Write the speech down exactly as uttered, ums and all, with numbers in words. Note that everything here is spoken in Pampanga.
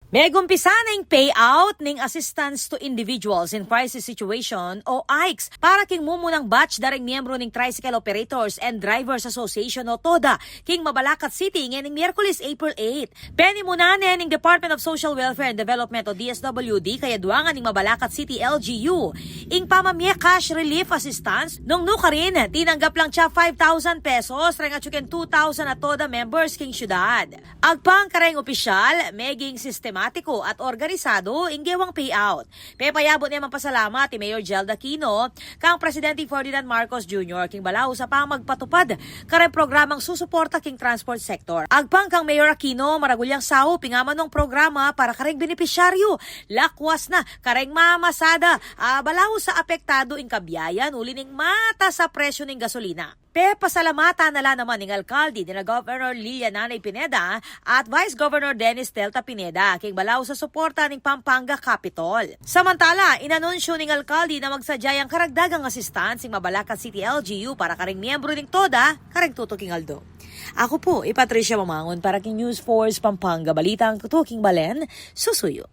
Megumpisa na ing payout ning Assistance to Individuals in Crisis Situation o AICS para king mumunang batch da ring miyembru ning Tricycle Operators and Drivers Association o TODA king Mabalacat City ngening Miyerkules, April eight. Penimunan ne ning Department of Social Welfare and Development o D S W D kayadwangan ning Mabalacat City L G U ing pamamie cash relief assistance nung nukarin tinanggap lang tsa five thousand pesos reng atyu keng two thousand a TODA members king syudad. Agpang kareng opisyal, meging sistematiku at organisadu ing gewang payout. Pepayabut ne mampasalamat i Mayor Geld Aquino kang Presidente Ferdinand Marcos Junior king balaus a pamagpatupad kareng programang susuporta king transport sector. Agpang kang Mayor Aquino, maragul yang saup ing amanung programa para kareng benepisyaryu, lakwas na kareng mamasada a balaus a apektadu ing kabiayan uli ning matas a presyu ning gasolina. Pepasalamatan na la naman ning alkalde dina Governor Lilia Nanay Pineda at Vice Governor Dennis Delta Pineda king balaus a suporta ning Pampanga Capitol. Samantala, inanunsyu ning alkalde na magsadya yang karagdagang assistance ing Mabalacat City L G U para kareng miyembru ning TODA kareng tutuking aldo. Aku pu i Patricia Mamangun para king News Force Pampanga, balitang tutuking balen, susuyu.